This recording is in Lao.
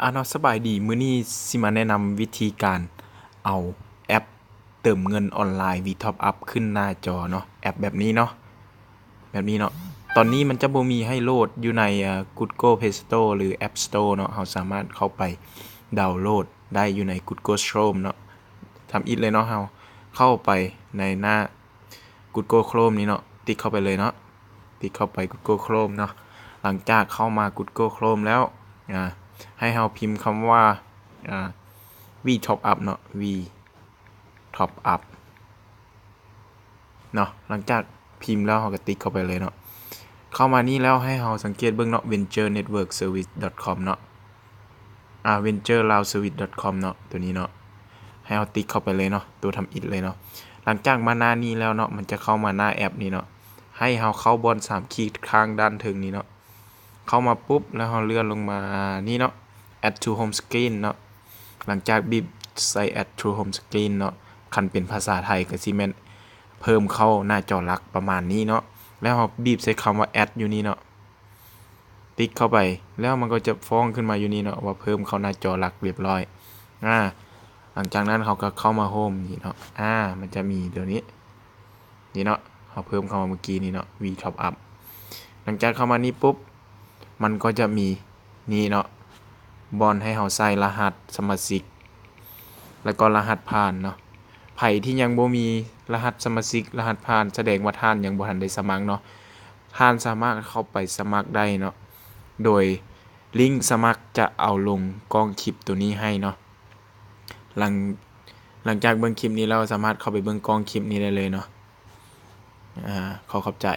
ອາເນາະ ສະບາຍດີ ມື້ນີ້ຊິມາແນະນຳວິທີການເອົາແອັບເຕີມເງິນອອນລາຍ V Top Up ຂຶ້ນໜ້າຈໍເນາະ ແອັບແບບນີ້ເນາະ ແບບນີ້ເນາະ. ຕອນນີ້ມັນຈະບໍ່ມີໃຫ້ໂຫຼດຢູ່ໃນ Google Play Store ຫຼື App Store ເນາະ ເຮົາສາມາດເຂົ້າໄປດາວໂຫຼດໄດ້ຢູ່ໃນ Google Chrome ເນາະ. ທຳອິດເລີຍເນາະ ເຮົາເຂົ້າໄປໃນໜ້າ Google Chrome ນີ້ເນາະ ຕິກເຂົ້າໄປເລີຍເນາະ ຕິກເຂົ້າໄປ Google Chrome ເນາະ. ຫຼັງຈາກເຂົ້າມາ Google Chrome ແລ້ວ ອາ ໃຫ້ເຮົາພິມຄຳວ່າ ອາ V Top Up ເນາະ V Top Up ເນາະ. ຫຼັງຈາກພິມແລ້ວ ເຮົາກໍຕິກເຂົ້າໄປເລີຍເນາະ. ເຂົ້າມານີ້ແລ້ວ ໃຫ້ເຮົາສັງເກດເບິ່ງເນາະ venture network service dot com ເນາະ ອາ venture lao service dot com ເນາະ ໂຕນີ້ເນາະ ໃຫ້ເຮົາຕິກເຂົ້າໄປເລີຍເນາະ ໂຕທຳອິດເລີຍເນາະ. ຫຼັງຈາກມາໜ້ານີ້ແລ້ວເນາະ ມັນຈະເຂົ້າມາໜ້າແອັບນີ້ເນາະ ໃຫ້ເຮົາເຂົ້າບ່ອນສາມຂີດຂ້າງດ້ານເທິງນີ້ເນາະ. ເຂົ້າມາປຸບ ແລ້ວເຮົາເລື່ອນລົງມານີ້ເນາະ add to home screen ເນາະ. ຫຼັງຈາກບີບໃສ່ add to home screen ເນາະ ຄັນເປັນພາສາໄທກໍຊິແມ່ນເພີ່ມເຂົ້າໜ້າຈໍຫຼັກປະມານນີ້ເນາະ. ແລ້ວເຮົາບີບໃສ່ຄຳວ່າ add ຢູ່ນີ້ເນາະ ຕິກເຂົ້າໄປ ແລ້ວມັນກໍຈະຟ້ອງຂຶ້ນມາຢູ່ນີ້ເນາະ ວ່າເພີ່ມເຂົ້າໜ້າຈໍຫຼັກຮຽບຮ້ອຍ. ອາ ຫຼັງຈາກນັ້ນເຮົາກໍເຂົ້າມາໂຮມນີ້ເນາະ ອາ ມັນຈະມີຕົວນີ້ ນີ້ເນາະ ເຮົາເພີ່ມເຂົ້າມາເມື່ອກີ້ນີ້ເນາະ V Top Up. ຫຼັງຈາກເຂົ້າມານີ້ປຸບ ມັນກໍຈະມີນີ້ເນາະ ບ່ອນໃຫ້ເຮົາໃສ່ລະຫັດສະມາຊິກ ແລ້ວກໍລະຫັດຜ່ານເນາະ. ໃຜທີ່ຍັງບໍ່ມີລະຫັດສະມາຊິກ ລະຫັດຜ່ານ ສະແດງວ່າທ່ານຍັງບໍ່ທັນໄດ້ສະໝັກເນາະ. ທ່ານສາມາດເຂົ້າໄປສະໝັກໄດ້ເນາະ ໂດຍລິ້ງສະໝັກຈະເອົາລົງກ້ອງຄລິບໂຕນີ້ໃຫ້ເນາະ. ຫຼັງ ຫຼັງຈາກເບິ່ງຄລິບນີ້ແລ້ວ ສາມາດເຂົ້າໄປເບິ່ງກ້ອງຄລິບນີ້ໄດ້ເລີຍເນາະ. ອາ ຂໍຂອບໃຈ.